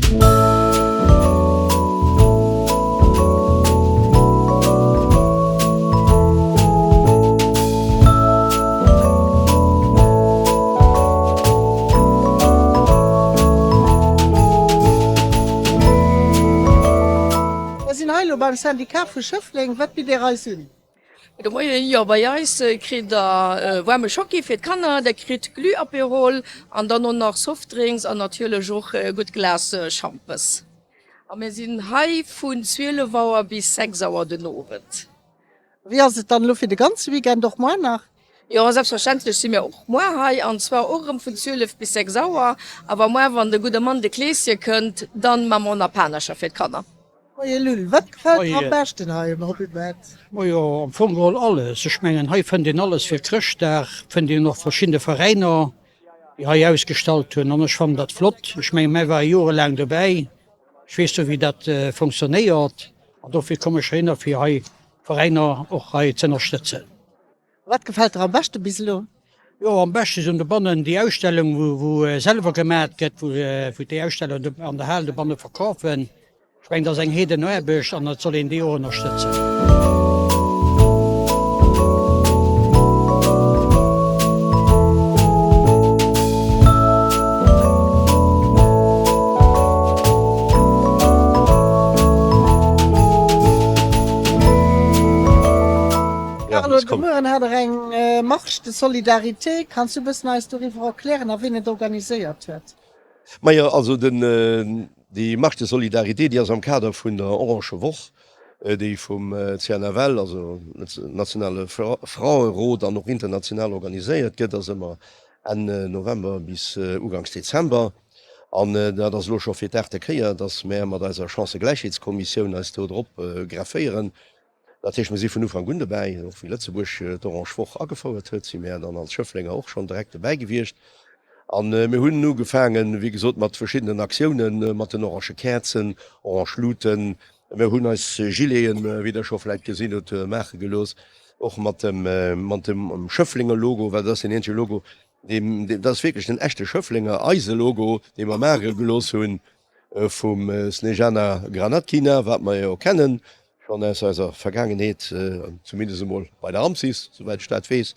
Mir sinn hei elo beim Syndicat vu Schëffleng. Wat bitt Dir eis un? Gudde Moien, jo bei eis kritt der waarme Schocki fir d'Kanner, der kritt Glühapérol an dann och nach Softdrinks an natierlech och e gutt Glas Schampes. A mir sinn hei vun 12 Auer bis 6 Auer den Owend. Wéi ass et dann elo fir de ganze Weekend, och moar nach? Jo, selbstverständlech si mir och moar hei an zwar och erëm vun 12 bis 6 Auer. Awer moar wann de gudde Mann de Kleeschen kënnt, dann man mer och nach Panercher fir d'Kanner. Moie Lull, wat gefält der am beschten hei um Hobbymaart? Majo, am Fong geholl alles. Ech mengen, hei fënnt een alles fir Chrëschtdag, fënnt een och verschidde Veräiner, déi hei ausgestallt hunn an ech fannen dat flott. Ech mengen, mär ware jorelaang dobäi, ech weess do wéi dat fonctionnéiert an dofir komme ech heihinner fir hei d'Veräiner och hei z'ënnerstëtzen. Wat gefält der am beschte bis elo? Jo, am beschte sinn dobannen déi Ausstellung, wou selwer gemat gëtt, wou déi Aussteller an der Hal dobanne verkafen. Ech mengen, dat ass eng Heedenaarbecht an et soll een déi och ënnerstëtzen. Carlo, de Mueren hat der eng Marche de solidarité. Kanns du e bëssen eis doriwwer erklären a wien et organiséiert huet? Majo, also den, déi Marche de solidarité, déi ass am Kader vun der Orange Woch, déi vum CNFL, also nationale Fraerot an och international organiséiert gëtt, ass ëmmer Enn November bis uganks Dezember. An dat ass elo scho fir d'aachte Kéier, dass mär mat eiser Chancëgläichheetskommissioun eis do drop grefféieren. Dat heescht, mir si vun Ufank un dobäi. Och wéi Lëtzebuerg d'Orange Woch agefouert huet, si mär dann als Schëfflenger och schonn direkt dobäi gewiescht. A mir hunn ugefaangen, wéi gesot, mat verschiddenen Aktiounen, mat den orange Käerzen, orange Luuten. Mir hunn eis Gileten, wéi Der scho vläicht gesinn hutt, maache gelooss, och mat dem, mat dem Schëfflenger Logo, well dat ass deen eenzege Logo, deen, dat ass wierklech den echte Schëfflenger, eise Logo, dee mer maache gelooss hunn vum Snejana Granatkina, wat mer jo kennen schonn aus eiser Vergaangenheet, zumindest emol bei der AMCIS, souwäit ech dat weess.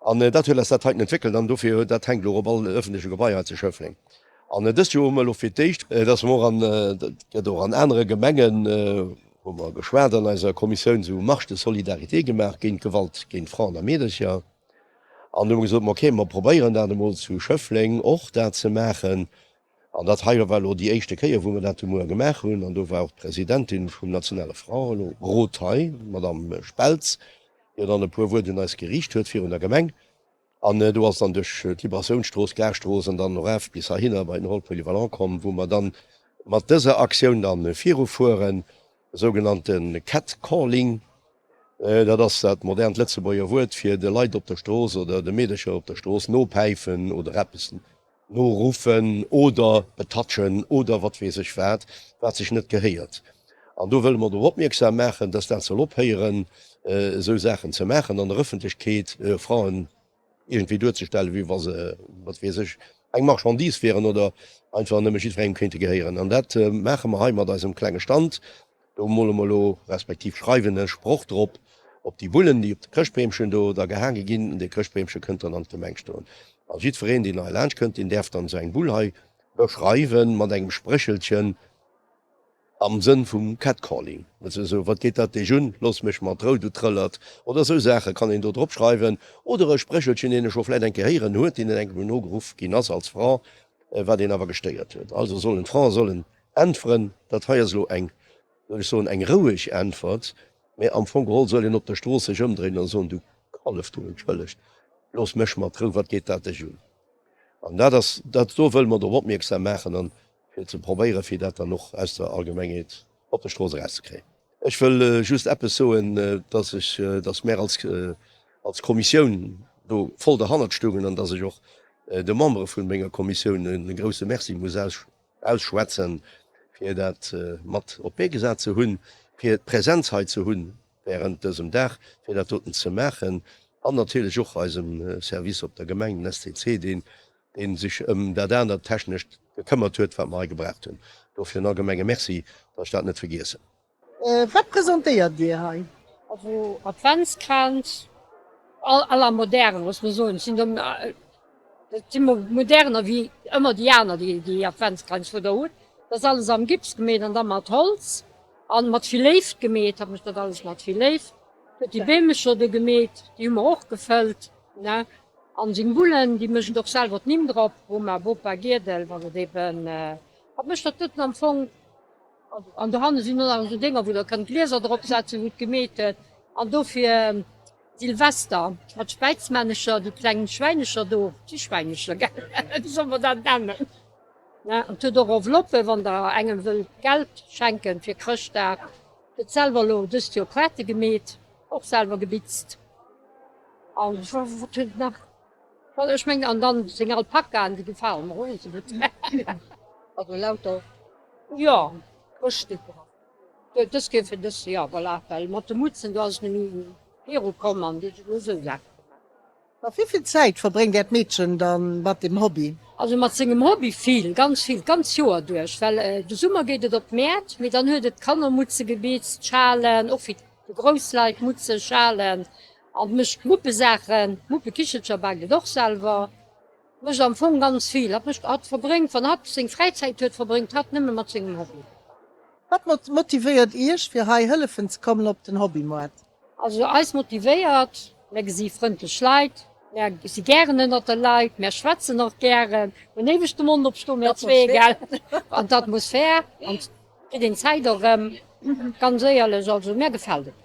An dat huet eis dat heiten entwéckelt an dofir, dat hänkt elo op all öffentleche Gebai hei zu Schëffleng. An dëst Joer hu mer elo fir d'éischt, dass mer och an, dat gëtt och an anere Gemengen, hu mer geschwat an eiser Kommissioun, esou Marche de solidarité gemaach géint Gewalt géint Fraen a Meedercher. An do hu mer gesot, ma okay, mer probéieren dat emol zu Schëffleng och dat ze maachen. An dat hei war elo déi éischte Kéier, wou mer dat de Muer gemaach hunn. An do war och d'Presidentin vum nationale Fraerot hei, d'Madame Speltz, déi dann e puer Wuert un eis geriicht huet virun der Gemeng. An do ass dann duerch d'Liberatiounsstrooss, d'Garstrooss an dann eraf bis heihinner bei den Hall polyvalent komm, wou mer dann mat dëser Aktioun dann virufueren, e sougenannte Catcalling. Dat ass dat modernt Lëtzebuerger Wuert fir de Leit op der Strooss oder de Meedercher op der Strooss nopäifen oder eppes Noruffen oder betatschen oder wat weess ech wat, wat sech net gehéiert. An do wëlle mer drop opmierksam maachen, dass dat soll ophéieren, esou Saachen ze maachen an der Ëffentlechkeet, Fraen iergendwéi duerzestellen, wéi wa se, wat weess ech, eng Marchandise wieren oder einfach nëmme jiddwerengem kéinte gehéieren. An dat maache mer hei mat eisem klenge Stand. Do mole mer elo, respektiv schreiwen e Sproch drop op déi Bullen, déi op de Chrëschtbeemchen do da gehaange ginn. Dee Chrëschtbeemche kënnt dann an d'Gemeng stoen. A jiddwereen, deen hei laanscht kënnt, deen däerf dann esou eng Bull hei beschreiwen mat engem Spréchelchen am Sënn vum Catcalling. Also esou, Wat geet dat dech un? Looss mech mat Rou, du Trëllert! Oder esou Saache kann een do drop schreiwen. Oder e Spréchelchen, deen e scho vläicht eng Kéier héieren huet, deen en engem nogeruff ginn ass als Fra, wat een awer gestéiert huet. Also sollen d'Frae sollen Äntweren, dat hei ass elo eng, soll ech soen, eng roueg Äntwert, mä am Fong geholl soll een op der Strooss sech ëmdréinen a soen, Du Kallef, du, entschëllegt, looss mech mat Rou, wat geet dat dech un? An dat ass dat, do wëlle mer drop opmierksam maachen an fir ze probéieren, fir dat dann och aus der Allgemengheet op der Strooss erauszekréien. Ech wëll just eppes soen, dass ech, dass mär als, als Kommissioun do voll derhannert stoungen an dass ech och de Membere vun menger Kommissioun e grouse Merci muss aus, ausschwätzen, fir dat mat op d'Bee gesat ze hunn, fir d'Präsenz hei ze hunn während dësem Dag, fir dat doten ze maachen, an natierlech och eisem Service op der Gemeng, den STC, deen. Dee sech ëm dat anert Technescht gekëmmert huet, wat mer hei gebraucht hunn. Dofir en allgemenge Merci, datt ech dat net vergiessen. Wat presentéiert Dir hei? Also Adventskränz à la moderne, muss mer soen. Sinn dat si moderner wéi ëmmer déi aner, déi Adventskränz wou Der hutt. Dat ass alles am Gips gemeet an da mat Holz an mat vill Léift gemeet. Hat mech dat alles mat vill Léift. Huet déi Beemecher do gemeet, déi hu mer och gefëllt, ne. An seng Bullen, déi mécht och selwer d'Nimm drop, Boma, Bopa, Giedel, wann et eben, hat mécht dat doten am Fong. An dohanne sinn och nach esou Dénger, wou der kënnt Glieser drop setzen, wou et gemeet huet. An dofir Silvester mat Späizmännecher, déi kleng Schwäinecher do, si Schwäinecher, gell, wéi solle mer dat nennen, ne? An et huet och Enveloppen, wann der engem wëllt Geld schenken fir Chrëschtdag. Huet selwer elo dëst Joer Kaarte gemeet, och selwer gebitzt. An wat huet et nach? Ech mengen, an dann seng Alpakaen, déi gefalen mer och esou gutt. Also lauter Jo, Chrëschtdekoratioun. Dës Kéier fir dës, jo, voilà, well mat de Mutzen, do ass et net méi viru komm an du hunn ech elo esou Saache gemaach. A wéi vill Zäit verbréngt Äert Meedchen dann mat dem Hobby? Also mat sengem Hobby vill, ganz vill, d'ganz Joer duerch, well de Summer geet et op d'Mäert, mee dann huet et d'Kannermutze gebitzt, d'Schalen, och fir déi grouss Leit, Mutzen, Schalen, an mécht Muppesaachen, Muppekichelcher baakt et och selwer. Mécht am Fong ganz vill. Hatt mécht, hatt verbréngt, wann hatt seng Fräizäit huet, verbréngt hatt nëmme mat sengem Hobby. Wat motivéiert Iech fir hei hëllefen ze kommen op den Hobbymoart? Also eis motivéiert, mär gesi frëndlech Leit, mär si gären ënnert de Leit, mär schwätzen och gären, hunn éiweg de Mond opstoen, mär zwee, gell, an d'Atmosphär an et kritt een d'Zäit erëm, ganz éierlech, also mär gefält et.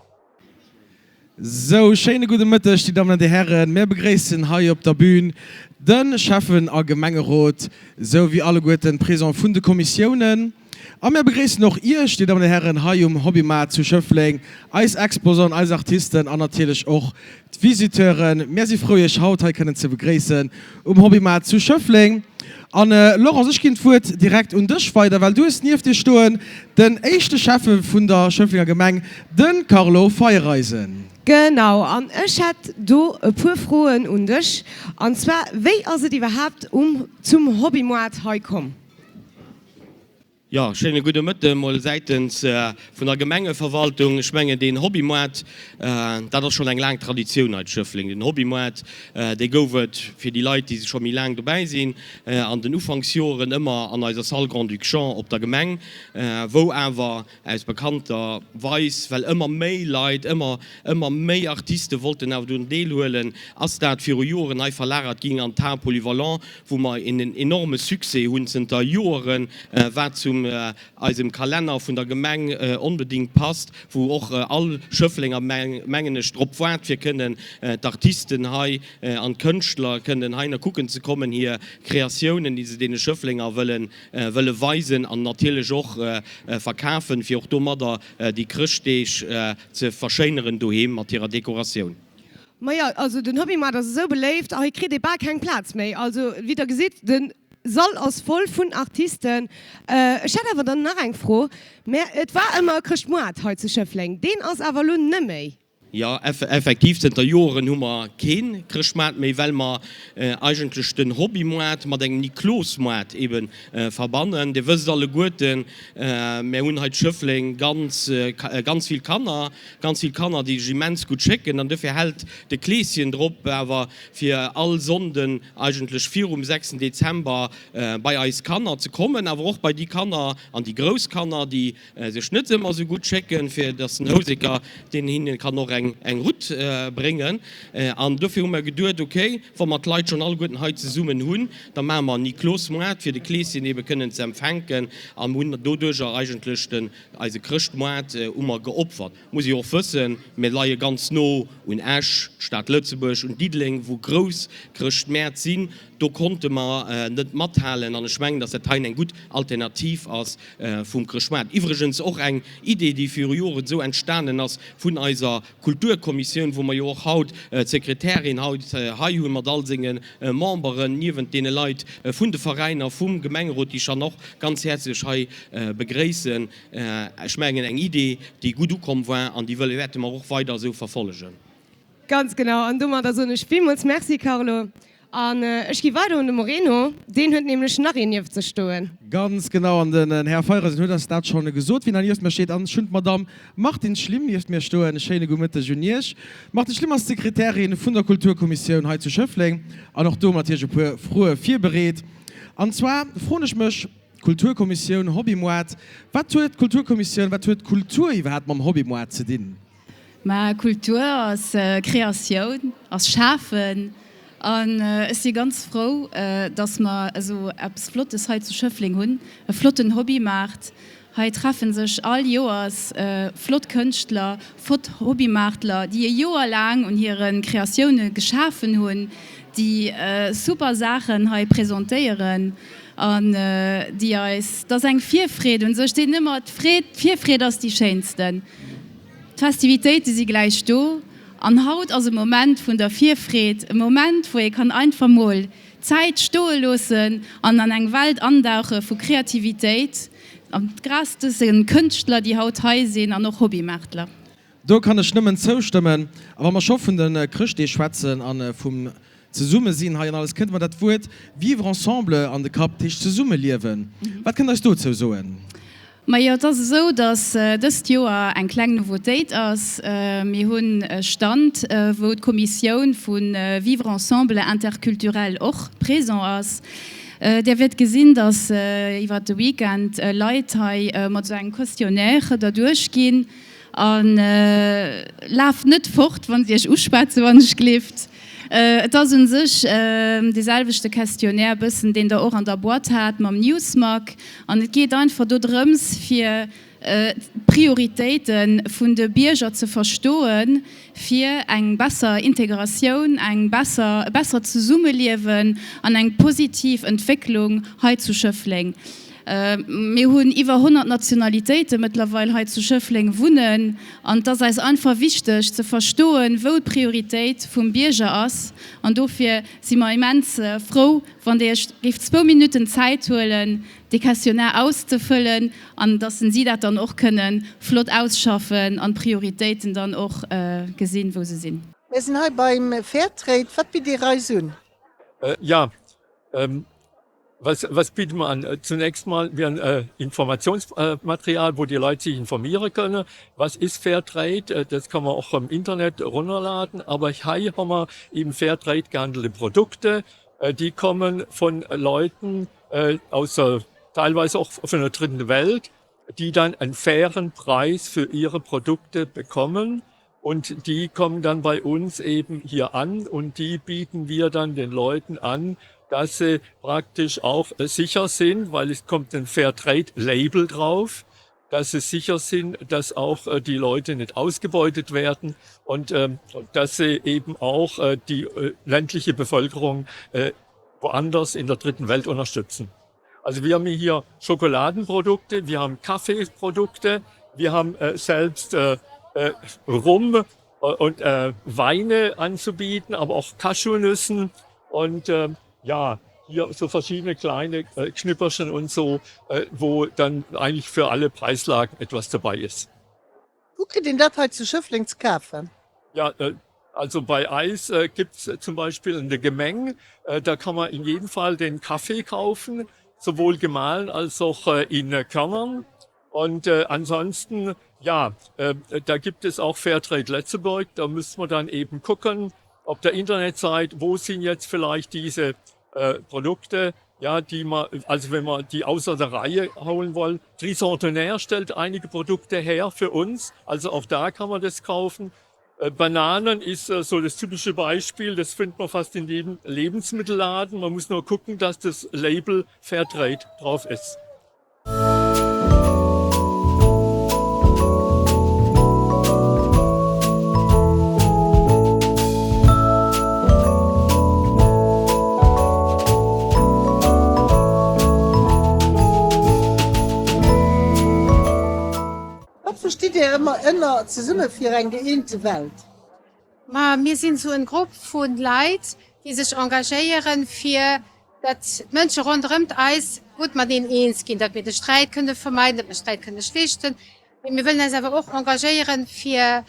Sou, schéine gudde Mëtteg, Dir Dammen an Dir Hären. Mir begréissen hei op der Bühn de Schäffen a Gemengerot, sou wéi alleguerten d'Présidenten vun de Kommissiounen. A mir begréissen och Iech, Dir Dammen an Dir Hären, hei um Hobbymaart zu Schëffleng, eis Exposanten, eis Artisten an natierlech och d'Visiteuren. Mir si frou, Iech haut hei kënnen ze begréissen um Hobbymaart zu Schëffleng. An Laurence, ech ginn d'Wuert direkt un dech weider, well du hues nieft dir stoen den éischte Schäffe vun der Schëfflenger Gemeng, de Carlo Feiereisen. Genau, an ech hätt do e puer Froen un dech. An zwar, wéi ass et iwwerhaapt um zum Hobbymoart hei komm? Jo, schéine gudde Mëtte mol säitens vun der Gemengeverwaltung. Ech mengen, deen Hobbymoart, dat ass schonn eng laang Traditioun hei zu Schëffleng. Den Hobbymoart, dee gouf et fir déi Leit, déi scho méi laang dobäi sinn, an den Ufanksjoren ëmmer an eiser Salle Grand-Duc Jean op der Gemeng, wou awer aus bekannter Weis, well ëmmer méi Leit, ëmmer, ëmmer méi Artiste wollten awer drun deelhuelen, ass dat viru Joren hei verlagert ginn an d'Hal Polyvalent, wou mer een enorme Succès hunn zënter Joeren, wat zum eisem Kalenner vun der Gemeng onbedéngt passt, wou och all Schëfflenger, mengen ech, drop waart fir kënnen d'Artisten hei an d'Kënschtler kënnen heihinner kucken ze kommen, hir Kreatiounen, déi se deene Schëfflenger wëllen, wëlle weisen an natierlech och verkafen, fir och domadder déi Chrëschtdeeg ze verschéineren doheem mat hirer Dekoratioun. Majo, also den Hobbymoart ass esou beléift, hei kritt ee bal keng Plaz méi. Also wéi der gesitt, de Sall ass voll vun Artisten. Ech hätt awer dann nach eng Fro, mä et war ëmmer e Chrëschtmoart hei zu Schëffleng, deen ass awer elo neméi. Jo, effektiv, zënter Joeren hu mer kee Chrëschtmoart méi, well mer eigentlech den Hobbymoart mat engem Niklosmoart ebe verbannen. Dir wësst alleguerten, mär hunn hei zu Schëffleng ganz, ganz vill Kanner, Ganz vill Kanner, déi sech immens gutt schécken an dofir hält de Kleeschen drop awer fir all Sonnden eigentlech virum sechsten Dezember bei eis Kanner ze kommen, awer och bei déi Kanner an déi grouss Kanner, déi sech net ëmmer esou gutt schécken, fir dass den Houseker deen hinne kann och eng eng Rutt bréngen. An dofir hu mer geduet, ok, wa mer d'Leit schonn alleguerten hei zesummen hunn, da maache mer en Niklosmoart, fir de Kleeschen ebe kënnen ze empfänken an hunn doduercher eigentlech den Eise Chrëschtmoart hu mer geopfert. Muss ee och wëssen, mir leie ganz no un Esch, d'Stad Lëtzebuerg, un Diddeleng, wou grouss Chrëschtmäert sinn. Do konnte mer net mathalen an ech mengen, datt dat heien eng gutt Alternativ ass vum Chrëschtmoart. Iwwregens och eng Idee, déi viru Joren esou entstanen ass vun eiser Kulturkommissioun, wou mer jo och haut d'Sekretärin haut hei hunn, mat all senge Memberen, niewent deene Leit vun de Veräiner, vum Gemengerot, déi ech dann och ganz häerzlech hei begréissen. Ech mengen, eng Idee, déi gutt ukomm war an déi wëlle wäerte mer och weider esou verfollegen. Ganz genau. An domadder soen ech villmools Merci, Carlo. An ech gi weider un de Moreno, deen huet nämlech nach een nieft sech stoen. Ganz genau, an den Här Feiereisen huet eis dat schonn gesot, wien hei nieft mir steet. An ech hunn d'Madamm Martine Schlim nieft mir stoen. E schéine gudde Mëtteg un Iech. D'Martine Schlim ass d'Sekretärin vun der Kulturkommissioun hei zu Schëffleng. An och do hu mer natierlech e puer Froe virbereet. An zwar froen ech mech, Kulturkommissioun, Hobbymoart, wat huet d'Kulturkommissioun, wat huet d'Kultur iwwerhaapt mam Hobbymoart ze dinn? Mä Kultur ass Kreatioun, ass Schafen. An ech si ganz frou, dass mer esou eppes Flottes hei zu Schëffleng hunn, e flotten Hobbymaart. Hei treffe sech all Joers flott Kënschtler, fott Hobbymaartler, déi e Joer laang un hire Kreatioune geschafen hunn, déi super Saachen hei presentéieren an déi eis, 't ass eng Virfreed un sech, seet ëmmer, d'Freed, d'Virfreed ass déi schéinsten. D'Festivitéite si gläich do an haut ass e Moment vun der Virfreed, e Moment wou ee kann einfach mol d'Zäit stoe loossen an an eng Welt andauche vu Kreativitéit, an grâce dëse Kënschtler déi haut hei sinn an och Hobbymaartler. Do kann ech nëmmen zoustëmmen. A wa mer scho vun de Chrëschtdeeg schwätzen a vum Zesummesinn hei an alles, kënnt mer dat Wuert vivre ensemble an de Kapp, dat heescht zesummeliewen. Wat kënnt Der eis dozou soen? Majo, et ass esou, datt dëst Joer eng kleng Nouveautéit ass. Mir hunn e Stand, wou d'Kommissioun vu Vivre ensemble interculturel och présent ass. Där wäert gesinn, datt iwwert de Weekend Leit hei mat esou engem Questionnaire derduerch ginn. A laaft net fort, wa si iech uschwätzen, wann ech gleeft. Et ass un sech dee selwechte Questionnaire bëssen, deen Der och an der Boîte hat mam Newsmag. An et geet einfach dodrëms, fir d'Prioritéite vun de Bierger ze verstoen, fir eng besser Integratioun, eng besser, e bessert Zesummeliewen an eng positiv Entwécklung hei zu Schëffleng. Mir hunn iwwer 100 Nationalitéite mëttlerweil hei zu Schëffleng wunnen an et ass eis einfach wichteg ze verstoen, wou d'Prioritéit vum Bierger ass. An dofir si mer immens frou, wann Dir Iech géift zwou Minutten Zäit huelen, dee Questionnaire auszefëllen an dass si dat dann och kënne flott ausschaffen an d'Prioritéiten dann och gesinn, wou se sinn. Mir sinn hei beim Fairtrade. Wat bitt Dir eis un? Ja, Was, was bieten wir an? Zunächst mal wir ein Informationsmaterial, wo die Leute sich informieren können. Was ist Fairtrade? Das kann man auch im Internet runterladen. Aber hier haben wir eben Fairtrade gehandelte Produkte. Die kommen von Leuten aus der, teilweise auch von der dritten Welt, die dann einen fairen Preis für ihre Produkte bekommen. Und die kommen dann bei uns eben hier an und die bieten wir dann den Leuten an, dass sie praktisch auch sicher sind, weil es kommt ein Fairtrade-Label drauf, dass sie sicher sind, dass auch die Leute nicht ausgebeutet werden und ähm, dass sie eben auch äh, die äh, ländliche Bevölkerung äh, woanders in der dritten Welt unterstützen. Also wir haben hier Schokoladenprodukte, wir haben Kaffeeprodukte, wir haben äh, selbst äh, äh, Rum äh, und äh, Weine anzubieten, aber auch Cashewnüssen und äh, ja, hier so verschiedene kleine äh, Knipperchen und so, äh, wo dann eigentlich für alle Preislagen etwas dabei ist. Wou kritt een dat hei zu Schëffleng ze kafen? Ja, also bei eis gibt's zum Beispill in der Gemeng, da kann man in jedem Fall den Kaffee kaufen, sowohl gemahlen als auch in Körnern. Und ansonsten, ja, da gibt es auch Fairtrade Lëtzebuerg, da müsste man dann eben gucken op der Internetseite, wo sind jetzt vielleicht diese Produkte, ja, die man, also wenn man die außer der Reihe holen wollen. Tricentenaire stellt einige Produkte her für uns, also auch da kann man das kaufen. Bananen ist so das typische Beispiel, das findet man fast in jedem Lebensmittelladen. Man muss nur gucken, dass das Label Fairtrade drauf ist. Wat verstitt Dir ëmmer ënner Zesumme fir eng gëeente Welt? Ma mir sinn esou en Grupp vu Leit, déi sech engagéieren, fir datt d'Mënsche ronderëmt eis gutt mateneen eens ginn, datt mir de Sträit kënne vermeiden, datt mir Sträit kënne schlichten. Mee mir wëllen eis awer och engagéieren, fir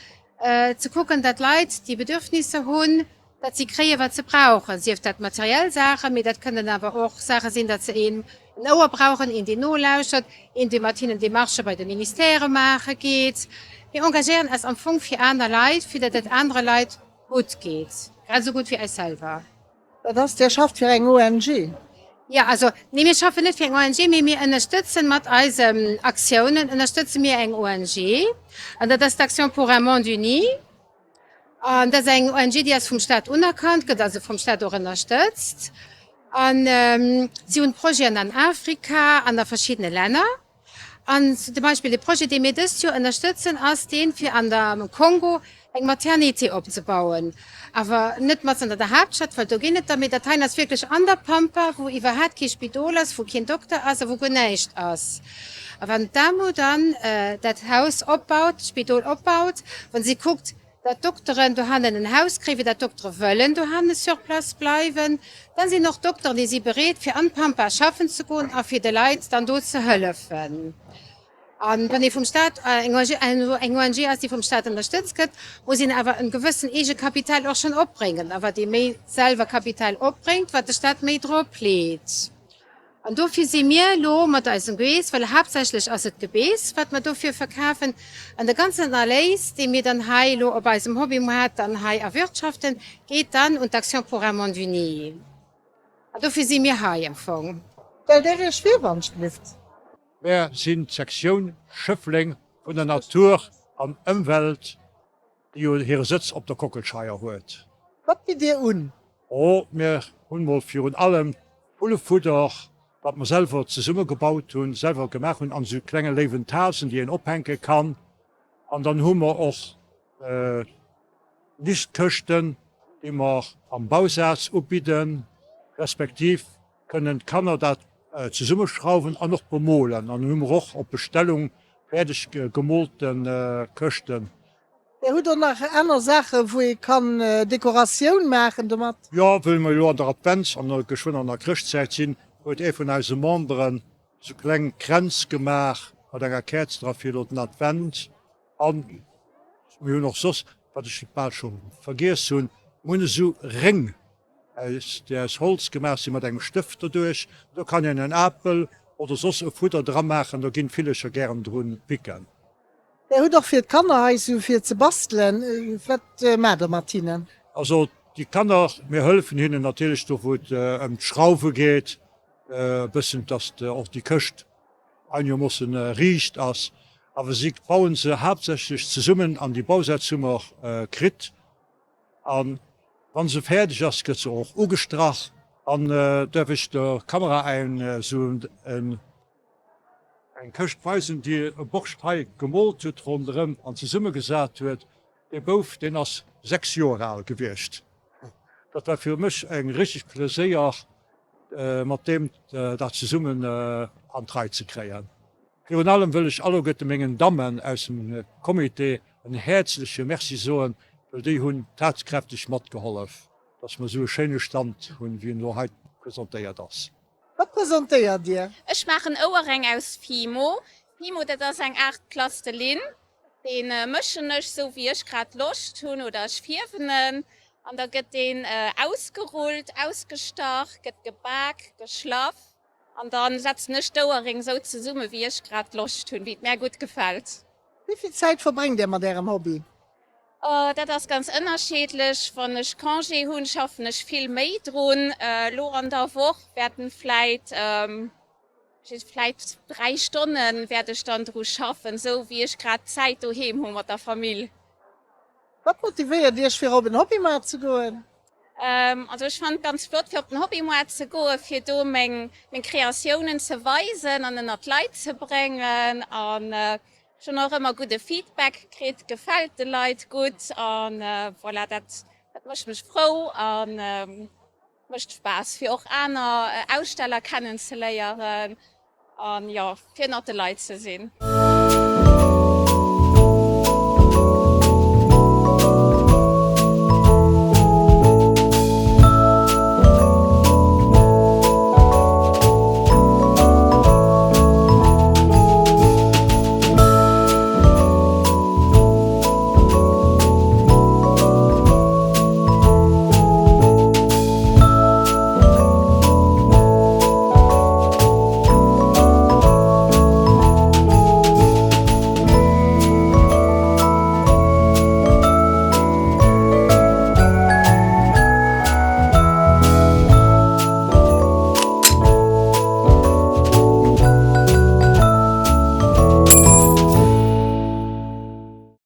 ze kucken, datt Leit, déi Bedürfnisser hunn. datt si kréien, wat se brauchen, sief dat materiell Saachen, mee dat kënnen awer och Saache sinn, datt se een en Ouer brauchen, een deen nolauschtert, een dee mat hinnen Demarchë bei de Ministèrë maache geet. Mir engagéieren eis am Fong fir aner Leit, fir datt et anere Leit gutt geet, grad esou gutt wéi eis selwer. Dat ass, Dir schafft fir eng ONG? Jo, also, nee, mir schaffen net fir eng ONG, mee mir ënnerstëtzen mat eisen Aktiounen ënnerstëtze mir eng ONG, an dat ass d'Action pour un monde uni. An dat ass eng ONG, déi ass vum Staat unerkannt, gëtt also vum Staat och ënnerstëtzt. An si hunn Projeten an Afrika an a verschiddene Länner. An zum Beispill de Projet, dee mir dëst Joer ënnerstëtzen, ass deen, fir an der, am Kongo eng Maternité opzebauen. Awer net matzen an der Haaptstad, well do ginn et der, mee dat heien ass wierklech an der Pampa, wou iwwerhaat kee Spidol ass, wou keen Dokter ass a wou guer näischt ass. A wann d'AMO dann dat Haus opbaut, d'Spidol opbaut, wa si kuckt, datt d'Dokteren dohannen en Haus kréien, fir datt d'Doktere wëllen dohanne sur place bleiwen, dann sinn och d'Dokteren, déi si bereet, fir an d'Pampa schaffen ze goen a fir de Leit dann do ze hëllefen. A wann ee vum Stat, eng ONG ass, déi vum Stat ënnerstëtzt gëtt, muss een awer e gewëssen Eegekapital och schonn opbréngen. A wat ee méi selwer Kapital opbréngt, wat de Stat méi drop leet. An dofir si mir elo mat eisem Gebeess, well haaptsächlech ass et Gebeess, wat mer dofir verkafen, an de ganzen Erléis, dee mir dann hei elo op eisem Hobbymoart dann hei erwirtschaften, geet dann un d'Action pour un monde uni. An dofir si mir hei am Fong. Stellt Är Iech vir, wann ech gelift. Mär sinn d'Sektioun Schëffleng vun der Natur an Ëmwelt. Déi jo hire Sëtz op der Kockelscheier huet. Wat bitt Dir un? Oh, mir hunn mol virun allem Vullefudder, wat mer selwer zesumme gebaut hunn, selwer gemaach hunn, an esou klenge léiwen Tasen, déi een ophänke kann. An dann hu mer och Nistkëschten, déi mer am Bausaz ubidden, respektiv kënnen d'Kanner dat zesummeschrauwen an och bemolen. An dann hu mer och op Bestellung fäerdeg gemoolte Këschten. Dir hutt och nach aner Saachen, wou ee kann Dekoratioun maachen domat? Jo, wëll mer elo an der Advents an geschwënn an der Chrëschtzäit sinn, huet ee vun eise Memberen esou kleng Kränz gemaach mat enger Käerz dra fir elo den Advent. An mir hunn och soss, wat ech bal scho vergiess hunn, mir hunn esou Réng aus, déi aus Holz gemaach sinn, mat engem Stëft doduerch. Do kann een en Apel oder soss e Fudder dramaachen, do ginn d'Villercher gären drun picken. Där hutt och fir d'Kanner hei sou fir ze bastelen. Wat maacht der mat hinnen? Also déi Kanner, mir hëllefen hinnen natierlech do wou et ëm d'Schrauwe geet, e bëssen, datt och déi Këscht einegermoossen riicht ass. Awer si bauen se haaptsächlech zesummen an déi Bausätz hu mer kritt. A wann se fäerdeg ass, gëtt se och ugestrach. An däerf ech der Kamera eng esou eng Këscht weisen, déi e Borscht hei gemoolt huet ronderëm an zesummegesat huet. Dee Bouf, deen ass 6 Joer al gewiescht. Dat war fir mech eng richteg Pleséier, mat deem dat zesummen an d'Rei ze kréien. Virun allem wëll ech alleguerte mengen Dammen aus dem Comité en häerzleche Merci soen, well déi hunn tatkräfteg matgehollef, dass mer esou e schéine Stand hunn, wéi en elo hei presentéiert ass. Wat presentéiert Dir? Ech maachen Ouerréng aus Fimo. Fimo, dat ass eng Aart Plastelin. Dee mëschen ech sou wéi ech grad Loscht hunn oder ech fierwen en an da gëtt deen ausgerullt, ausgestach, gëtt gebak, geschlaff an da setzen ech d'Ouerréng sou zesumme wéi ech grad Loscht hunn, wéi et mär gutt gefält. Wéi vill Zäit verbréngt Dir mat Ärem Hobby? Oh, dat ass ganz ënnerscheedlech. Wann ech Congé hunn, schaffen ech vill méi drun. Elo an der Woch wäerten vläit, vläit 3 Stonnen wäert ech dann dru schaffen, sou wéi ech grad Zäit doheem hu mat der Famill. Wat motivéiert Iech fir op en Hobbymaart ze goen? Also ech fannen et ganz flott fir op den Hobbymoart ze goen, fir do meng meng Kreatiounen ze weisen an ënnert d'Leit ze bréngen an ech hunn och ëmmer gudde Feedback kritt, gefält de Leit gutt an voilà dat dat mécht mech frou an mécht Spaass fir och aner Aussteller kennen ze léieren an jo fir ënnert de Leit ze sinn.